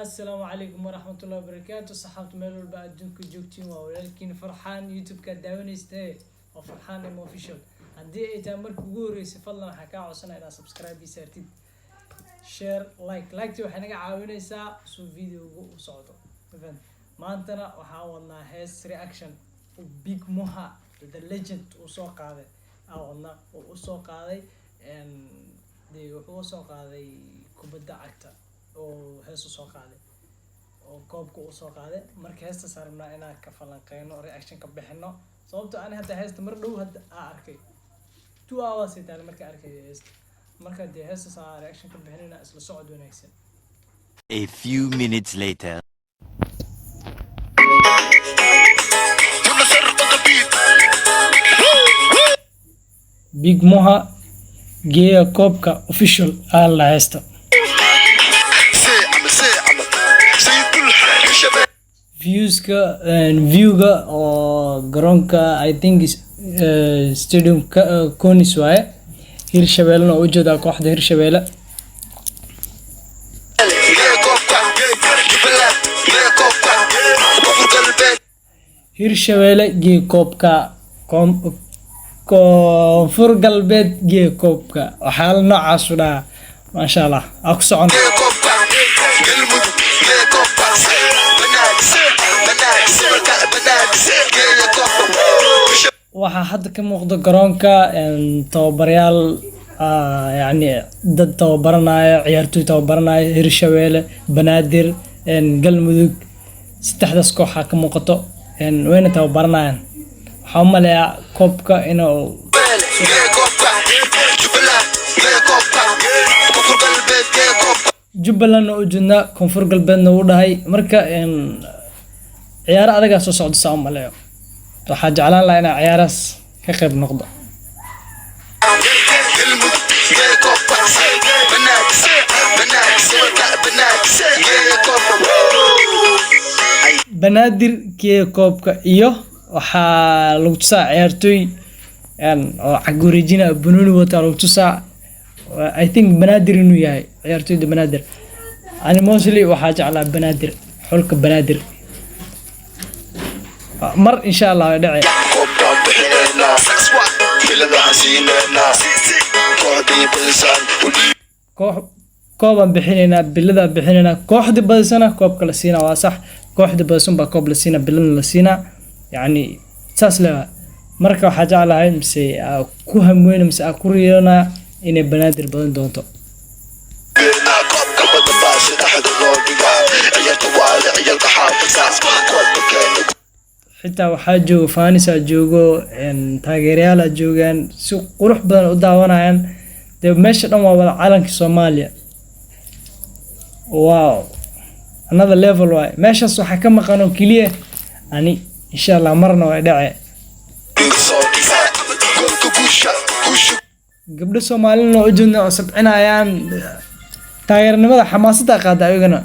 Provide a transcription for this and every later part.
Asalaamu calaykum waraxmatullahi wabarakaatu. Saxaabta meel walba adduunka joogtiin, waa walaalkiin Farxaan. YouTube-ka daawanayste waa Farxaan M Official. Haddii ay tahay marka ugu horreysay, fadlan waxaa kaa codsanaya inaad subscribe ii saartid, share, like. Liketi waxay naga caawinaysaa suu videoga u socdo. Ma maantana waxaa wadnaa hees reaction uu Big Moha the Legend uu soo qaaday aa wadnaa. Uu usoo qaaday, dee wuxuu usoo qaaday kubadda cagta oo hees usoo qaaday oo koobka usoo qaaday. Marka heestaas rabnaa inaan ka falanqeyno, reaction ka bixino, sababto ani hadda heesta mar dhow hadda aa arkay, 2 hours ay tahay marka arkay heesta. Marka dee heestaas aa reaction ka bixinayna. Isla socod wanaagsan. A few minutes later. Munasar on the beat. Big Moha geeya koobka official aa la heesta. ساعة ساعة سيد الشباب. Viewska, viewga oo garoonka, I think stadium Conis waaye. Hirshabeellena oo ujeedaa, kooxda Hirshabeelle. يا كوكا جبلات يا كوكا كفر قلبي. Hirshabeelle gee koobka, Koonfur Galbeed gee koobka, waxaa la noocaas u dhahaa. Maasha Allah, aa ku socon. يا كوكا قلمد يا كوكا بنات بنات بنات يا كوكا. Waxaa hadda ka muuqda garoonka tababarayaal, yacni dad tababaranaya, ciyaartoy tababaranaya. Hirshabeelle, Banaadir, Galmudug, saddexdaas kooxaa ka muuqato, wayna tababaranayaan. Waxaa u maleeyaa koobka inuu يا كوكا جبلات يا كوكا كفر قلبي يا كوكا. Jubbalandna u jeednaa, Koonfur Galbeedna wuu dhahay. Marka ciyaaro adagaa soo socda saa u maleeyo. Waxaa jeclaan lahaa inaa ciyaarahaas ka qayb noqdo. Galmudug gee koobka, Banaadir, Banaadir, Banaadir gee koobka. Banaadir gee koobka iyo waxaa lagu tusaa ciyaartooy oo cag wareejina, banooni wata lagu tusaa. I think Banaadir inuu yahay ciyaartooyda Banaadir. Ani mostly waxaa jeclaa Banaadir, xulka Banaadir. Mar insha Allah way dhacee. Koobkaan bixinaynaa, biladahan siinaynaa, kooxdii badisaan u dhiib. Koox koobaan bixinaynaa, biladaan bixinaynaa, kooxdii badisana koobka la siinaa. Waa sax, kooxdii badisan baa koob la siinaa, biladna la siinaa, yacni saas leeyahay. Marka waxaa jeclahay mise aa ku hamweyna mise aa ku riyoonaa inay Banaadir badan doonto. Koobka badan baa saddexda loo dhigaa, ciyaarta waa la ciyaalka xaafada, koobka keena. Xitaa waxaa joogo fans-aa joogo, taageerayaalaa joogaan, si qurux badan u daawanayaan. Dee meesha dhan waa wada calanka Soomaaliya. Wow, another level waay. Meeshaas waxaa ka maqan oo keliya ani. Insha Allah marna way dhace. Soo dhigaa goolka guusha, guusha. Gabdho Soomaalina oo ujeedna oo sabcinayaan, taageernimada xamaasadda qaada ayagana.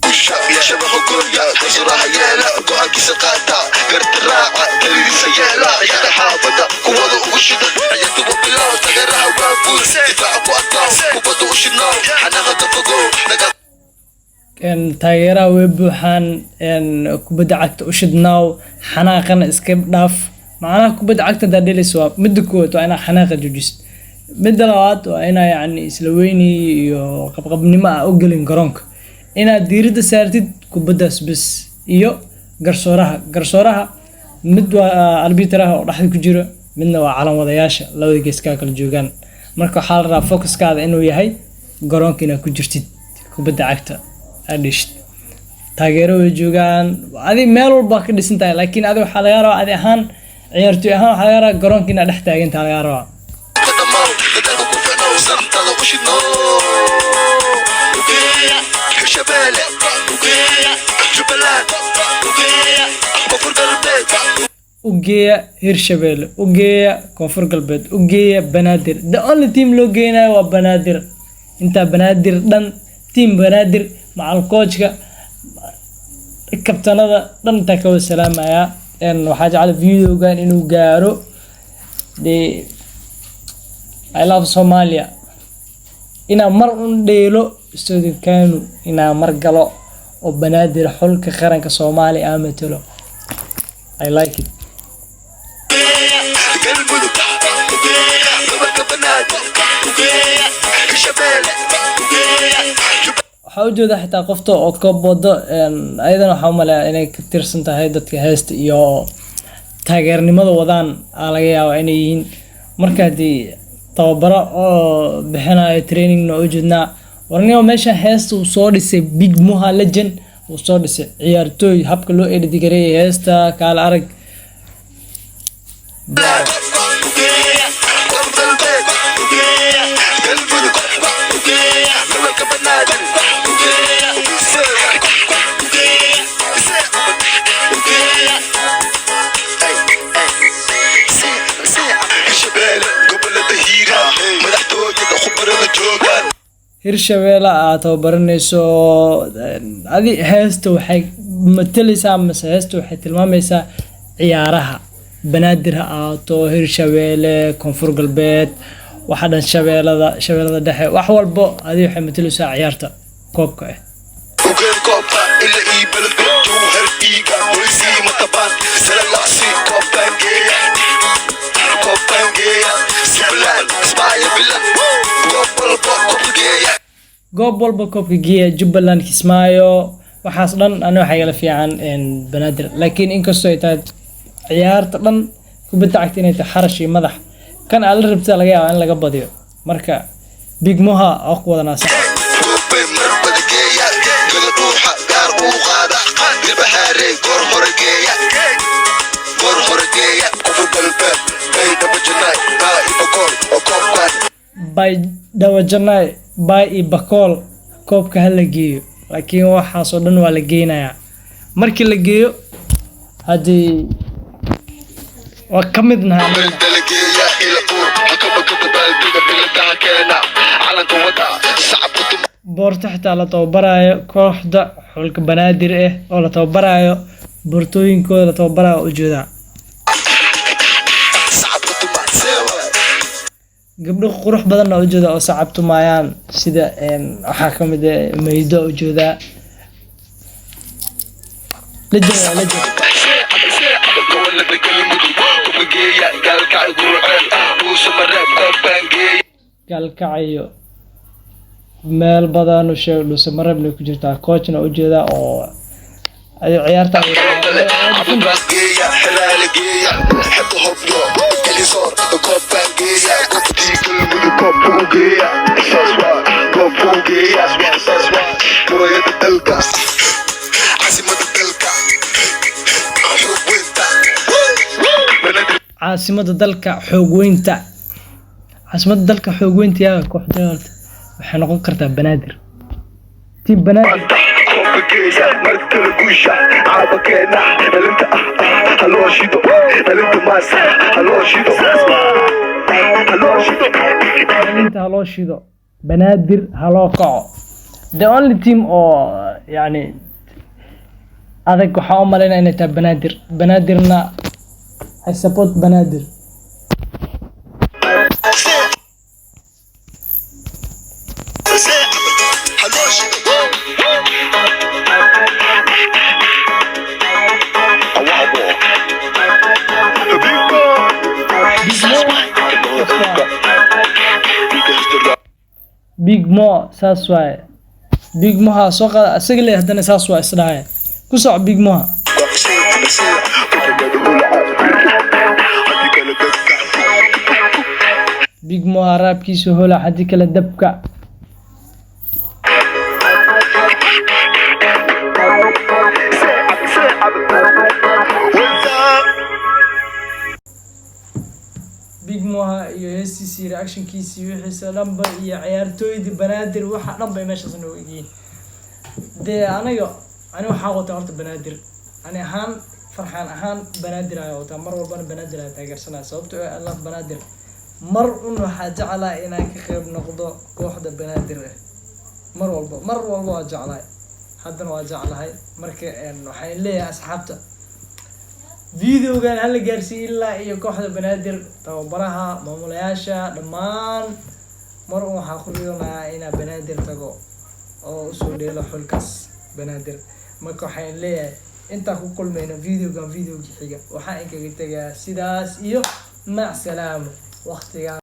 Guusha shabaqa gooya, garsooraha yeela, go'aankiisa qaata, garta raaca, taladiisa yeela, ciyaarta xaafada kuwada ugu shidan. Ciyaarta waa bilow, taageeraha waa guul, difaaca ku adkaaw, kubadda u shidnaaw, xanaqa ka fogow naga. Taageeraha way buuxaan, kubadda cagta u shidnaaw, xanaaqana iska dhaaf. Macnaha kubadda cagta haddaad dhelayso, waa midda koowaad waa inaa xanaaqa joojisid. Midda labaad waa inaa yacni isla weyni iyo qabqabnimo ah u gelin garoonka, inaad diiradda saartid kubaddaas bes iyo garsooraha. Garsooraha mid waa arbiteraha oo dhexda ku jiro, midna waa calan wadayaasha labada gees kaa kala joogaan. Marka waxaa la rabaa focuskaada inuu yahay garoonka inaad ku jirtid, kubadda cagta aad dheshid. Taageero way joogaan, adi meel walba ka dhisan tahay, laakiin adi waxaa lagaa rabaa, adi ahaan, ciyaartoy ahaan, waxaa lagaa rabaa garoonka inaad dhex taagantaha lagaa rabaa. Ka dhamaaw dadaalka ku ficnow, santada u shidno. Hirshabeelle, Jubbaland, Koonfur Galbeed. U geeya Hirshabeelle, u geeya Koonfur Galbeed, u geeya Banaadir. The only team loo geynayo waa Banaadir. Intaa Banaadir dhan, team Banaadir, macal coachka, kabtanada dhan, intaa ka wada salaamayaa. Waxaa jecla videogan inuu gaaro dee. I love Somalia. Inaa mar un dheelo Stadium Kanu, inaa mar galo oo Banaadir xulka qaranka Soomaaliya aa matalo. I like it. Galmudug, gobolka Banaadir, Hirshabeelle. Waxaa ujeeda xitaa qofta oo koob wado. Ayadana waxaa umaleeyaa inay ka tirsan tahay dadka heesta iyo taageernimada wadaan aa laga yaabaa inay yihiin. Marka haddii tababaro oo bixinayo trainingna ujeednaa. Warniyo, meesha heesta uu soo dhisay Big Moha Legend, uu soo dhisay ciyaartooy, habka loo edit gareeyay heesta kaala arag. Galbeed, Galmudug, gobolka Banaadir. Hirshabeelle, gobolada Hiiraan, madaxtooyada khubarada joogaan. Hirshabeelle aad tababaranayso adi. Heesta waxay matalaysaa mase heesta waxay tilmaamaysaa ciyaaraha Banaadir ha ahaato, Hirshabeelle, Koonfur Galbeed, waxa dhan, Shabeelada, Shabeelada Dhexe, wax walbo adi waxay matalaysaa ciyaarta koobka ah. Ugeen koobka ila ii beledka Jowhar, dhiiga hoysii matabaan salalaqsi, koobkaan geeya, koobkaan geeya Jubbaland, Kismaayo bilan, goob walba koobka geeya. Goob walba koobka geeya, Jubbaland, Kismaayo, waxaas dhan. Ani waxaa igala fiican Banaadir, laakiin inkastoo ay tahay ciyaarta dhan kubadda cagta inay tahay xarash iyo madax, kan aad la rabta laga yaabaa in laga badiyo. Marka Big Moha oo ku wadanaa sax. Goobay marbada geeya, gada dhuuxa gaar uu qaada, Garbahaarey goor hore geeya, goor hore geeya Koonfur Galbeed, Baydhabo Janaay, baa ibakool oo koobkaan. Bay dhawajanaay, Baay iyo Bakool koobka ha la geeyo, laakiin waxaasoo dhan waa la geynayaa. Markii la geeyo haddii waa ka mid nahay anagana. Dalageeya ila buur hakabaka dabaaldega biladaha keena calanka wada sacabka tuma. Boorto xitaa la tababarayo, kooxda xulka Banaadir ah oo la tababarayo, boortooyinkooda la tababarayo ujeedaa. Sacabka tuma seewa. Gabdho qurux badanna ujeeda oo sacab tumayaan, sida waxaa ka mid ah Maydo ujeedaa. Legend waa legend. Gobolada Galmudug kuma geeya, Gaalkacyo, Gurceel, Dhuusamareeb koobkaan geeya. Gaalkacyo meel badan u sheeg, Dhuusamareebna ku jirtaa. Coachna ujeedaa oo ay ciyaarta. Geeya Xelaale, geeya Xebta Hobyo, Galisoor koobkaan geeya, goobtii Galmudug koobka u geeya, saas waa koobka u geeya, saas waa murayada dalka, caasimada dalka, xoog weynta Banaadir. Caasimada dalka, xoog weynta, caasimada dalka, xoog weynta. Yaa kooxda horta waxay noqon kartaa Banaadir, tii Banaadir. Koobka geeya markale, guusha caaba keena, dhalinta ah haloo shido, dhalinta maasa haloo shido, haloo shido. Dhalinta haloo shido, Banaadir haloo kaco. The only team oo yani adag waxaa u malaynaya inay tahay Banaadir. Banaadirna I support Banaadir. Haloo shido. Big Mo. Big Mo saas waaye. Big Moha soo qaada isaga le, haddana saas waa isdhahaya. Ku soco Big Moha. Big Moha raabkiisa hola, haddii kale dabka. Big Moha iyo heestiisii, reactionkiisii, wixiisa dhanba iyo ciyaartooydii Banaadir, waxa dhan bay meeshaas nooga egyihiin. Dee aniga ani waxaa wataa horta Banaadir. Ani ahaan, Farxaan ahaan, Banaadir ayaa wataa. Mar walbana Banaadir ayaa taageersanaya, sababtoo ah I love Banaadir. Mar un waxaa jeclaa inaan ka qayb noqdo kooxda Banaadir ah. Mar walba, mar walba waa jeclahay, haddana waa jeclahay. Marka waxaan leeyahay asxaabta, videogan hala gaarsiiyo ilaa iyo kooxda Banaadir, tababaraha, maamulayaasha, dhammaan. Mar un waxaa ku riyoonayaa inaa Banaadir tago oo usoo dheelo xulkaas Banaadir. Marka waxaan leeyahay, intaan ku kulmayno videogan videoga xiga, waxaan inkaga tegayaa sidaas iyo mac salaamo waqtigaan.